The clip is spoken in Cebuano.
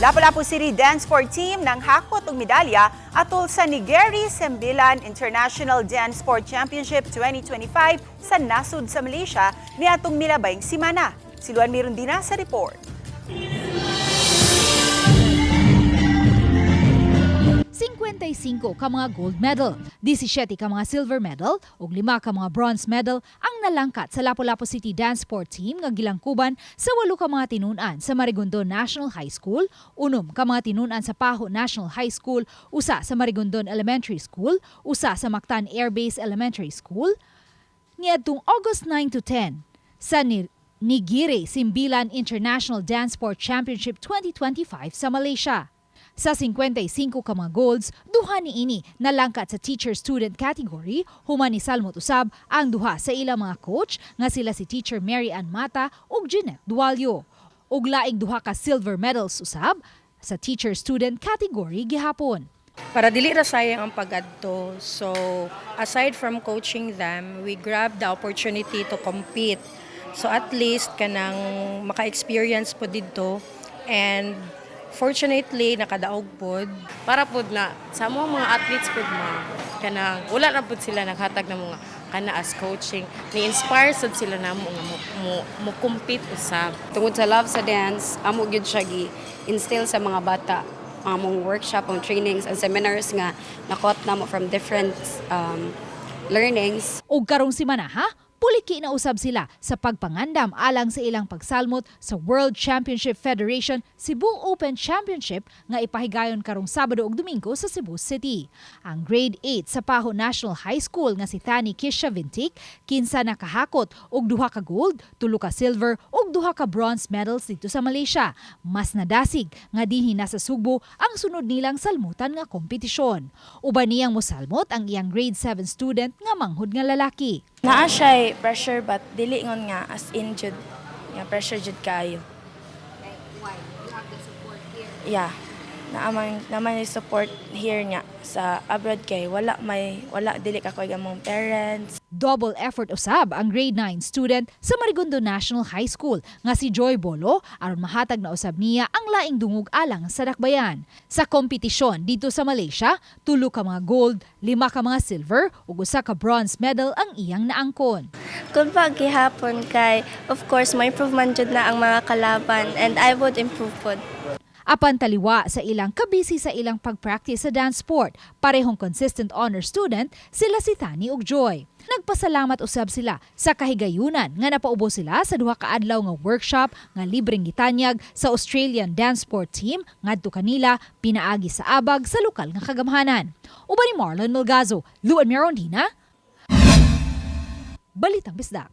Lapu-Lapu City Dance Sport Team nanghakot og medalya atol sa Negeri Sembilan International Dance Sport Championship 2025 sa nasud sa Malaysia niadtong milabayng simana. Si Luan Mirundina sa report. 55 ka mga gold medal, 17 ka mga silver medal ug 5 ka mga bronze medal ang nalangkat sa Lapu-Lapu City Dance Sport Team nga gilangkuban sa 8 ka mga tinun-an sa Marigondon National High School, 6 ka mga tinun-an sa Pajo National High School, 1 sa Marigondon Elementary School, 1 sa Mactan Air Base Elementary School, niadtong August 9 to 10 sa Negeri Sembilan International Dance Sport Championship 2025 sa Malaysia. Sa 55 ka mga golds, 2 niini nalangkat sa teacher-student category, human nisalmot usab ang 2 sa ilang mga coach nga sila si Teacher Mary Ann Mata ug Jeanette Dualio. Ug laing 2 ka silver medals usab sa teacher-student category gihapon. Para dili ra sayang ang pagadto. So, aside from coaching them, we grab the opportunity to compete. So, at least kanang maka-experience pod didto and fortunately nakadaog pod. Para pod na sa mga athletes pod, ma, kanang wala na pod sila naghatag ng mga kana as coaching, ni inspire sad sila namo nga mo compete usab. Tungod sa love sa dance, amo gyud siya gi instill sa mga bata. Among workshop, ang trainings and seminars nga nakot namo from different learnings. Og karong simana ha, puliki na usab sila sa pagpangandam alang sa ilang pagsalmot sa World Championship Federation Cebu Open Championship nga ipahigayon karong Sabado ug Domingo sa Cebu City. Ang Grade 8 sa Pajo National High School nga si Thani Kisha Vintik, kinsa nakahakot og 2 ka gold, 3 ka silver ug 2 ka bronze medals didto sa Malaysia. Mas nadasig nga dinhi na sa Sugbo ang sunod nilang salmutan nga kompetisyon. Uban niyang mosalmot ang iyang Grade 7 student nga manghud nga lalaki. Naa siya pressure, but dili ingon nga as in jud nga pressure jud kaayo. Why? You have the support here. Yeah. Naa man yung support here nga sa abroad kay wala may wala, dili ka koy among parents. Double effort usab ang Grade 9 student sa Marigondon National High School nga si Joy Bolo aron mahatag na usab niya ang laing dungog alang sa dakbayan. Sa kompetisyon didto sa Malaysia, 3 ka mga gold, 5 ka mga silver ug 1 ka bronze medal ang iyang naangkon. Kung pag gihapon kay, of course, may improvement jud na ang mga kalaban and I would improve pod. Apan taliwa sa ilang kabisi sa ilang pag-practice sa dance sport, parehong consistent honor student sila si Tani ug Joy. Nagpasalamat usab sila sa kahigayunan nga napaubo sila sa 2 ka adlaw nga workshop nga libreng gitanyag sa Australian Dance Sport Team ngadto kanila pinaagi sa abag sa lokal nga kagamhanan. Uban ni Marlon Melgazo, Luan Mirondina, Balitang Bisdak.